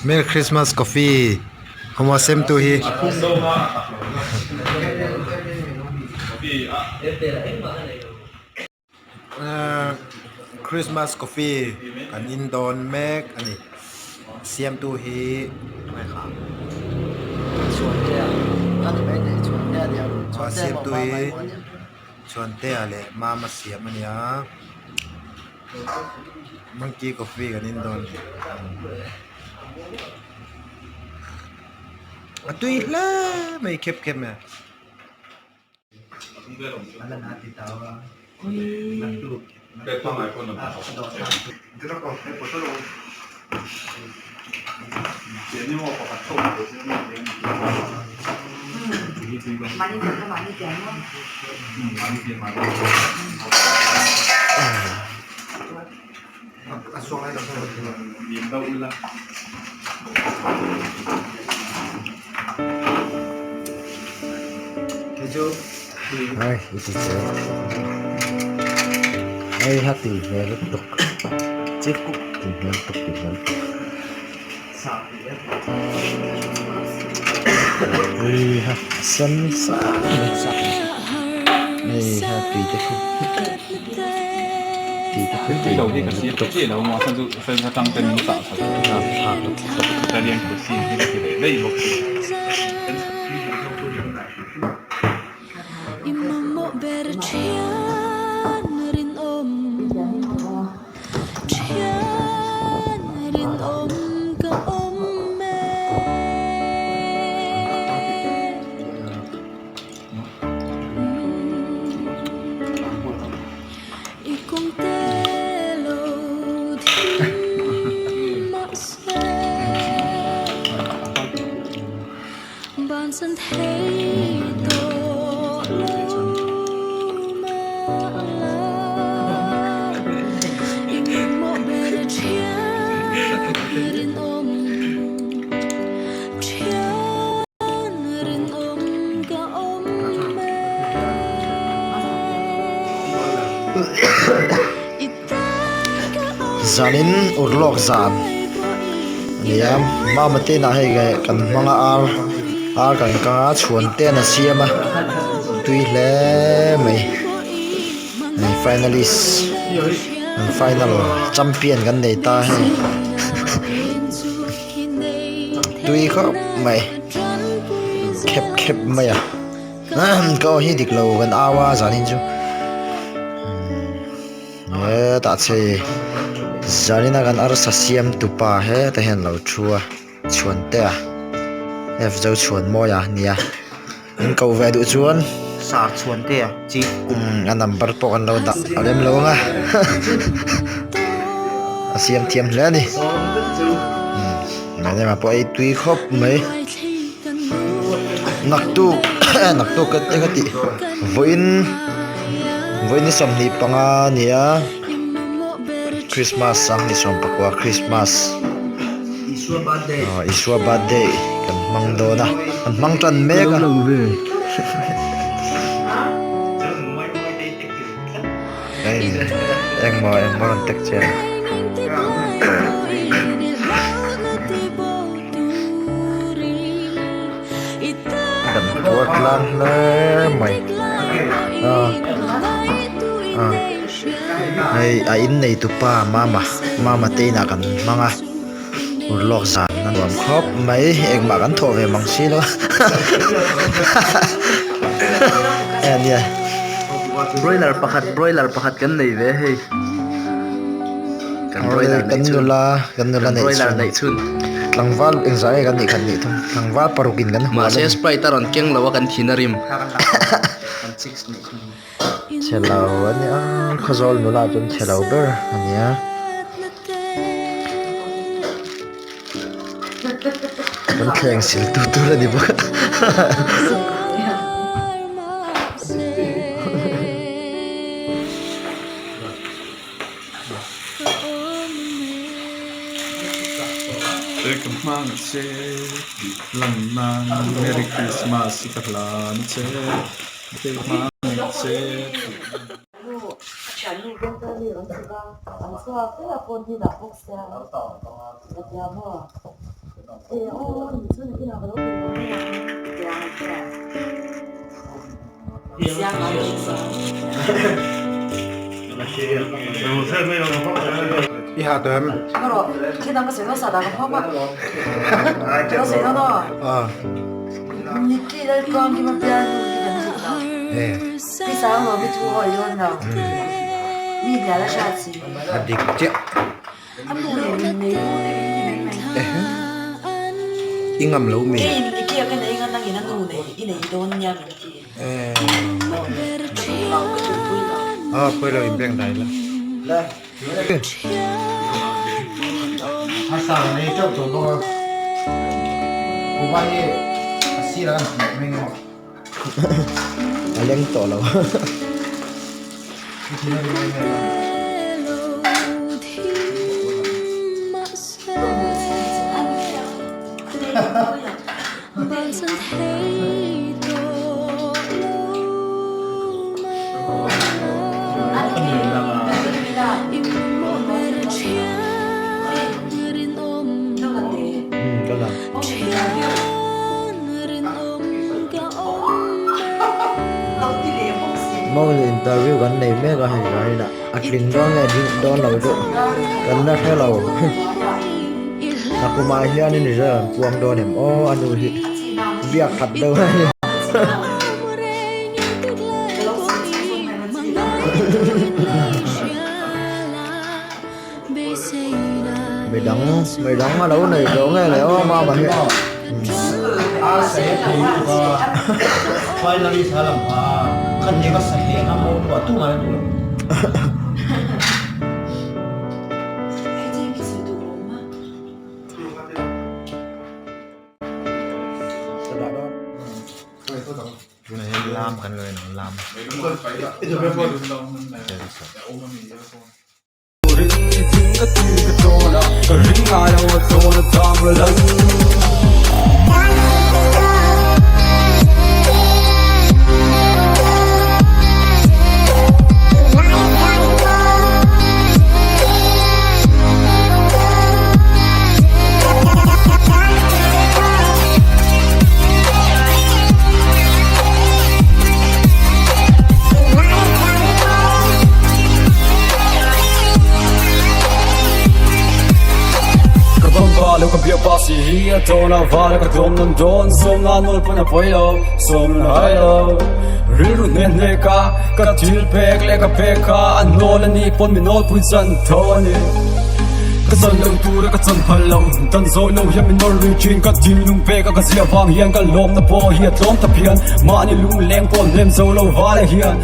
Merry Christmas coffee homa sem tu hi Christmas coffee kan in dawn mek a ni siamtu hi a siamtu hi Chhuantea leh Mama siam a ni a monkey coffee kan in dawn a tui hle mai khep khep mai a. Ai i ti che hei ha tui hmel lutuk chick tui hmel lutuk tui hmel lutuk hei ha sen sa hei ha tui te khu tui te khu tui hmel lutuk Zanin urlawk zan a ni a mama te inah hei kan hmang a ar ar kan kang a chhuan te an siam a tui hle mai hei finalist an final champion kan nei ta hei tui khawp mai khep khep mai a ka aw hi dik lo kan au a zanin chu. Hetah che Zarina kan arsa siam tupa hetah hian lo thu a Chhuantea F zo Chhuanmawia a nia in koh ve duh chuan Sir Chhuantea chi umm a number pawh kan lo dah a rem lo ang a a siam thiam hle a ni umm mai lemah pawh ei tui khawp mai naktuk naktuk ka eng a tih vawiin. Vawiin ni 25 a ni a Christmas ang ni 14 Christmas aw Isua birthday kan hmang dawn a kan hmang tan mek a engmaw engmaw rawn tek che a. Kan puar tlang hle mai hei a in nei tupa mama mama te inah kan hmang a urlawk zan a nuam khawp mai engmah kan thawh ve mang si lo a nia broiler pakhat broiler pakhat kan nei ve hei kan broiler kan nula kan nula neih chhun Tlangval engzah nge kan nih khat nih thung tlangval paruk in kan hual a ni. Mahse Sprite a rawn keng lo a kan thin a rim. Chhe lo a nia Khawzawl nula chuan chhe lo ber a nia. Kan thleng sil tu tur a ni bawk a. Ka hmang a che tih lan nan Merry Christmas ka hlan a che Ka hmang a che tih lan nan. I ngam lo mi? A pawi lo in beng dai la. A sang nei teuh tawh bawk a. Kuva hi a sirah an hmuh mai emaw. A leng tawh lo. Mawng interview kan nei mek a hei vawiinah a tling dawn nge ding dawn lo chu kan la hre lo nakumah hianin result an puang dawn em aw a nu hi biak khat deuh a ni. Midang midang a lo nei tawh nge le aw mama hi. Tunah hian lam kan lo en ang lam. Ka bamba lo ka bia pa si hi a tawn a val ka tlawm nan dawn sawm na nawl pawn a pawi lo sawm na hai lo rilru hne hne ka ka thil pek leh ka pek kha a nawl a ni pawn mi nawl pui chan tho a ni ka chan lo tur a ka chan phal lo dan zawi lo hian min nawr lui thin ka thinlung pek a ka zia vang hian ka lawm na pawh hi a tlawm ta phian mahni lungleng pawh hnem zo lo val hian.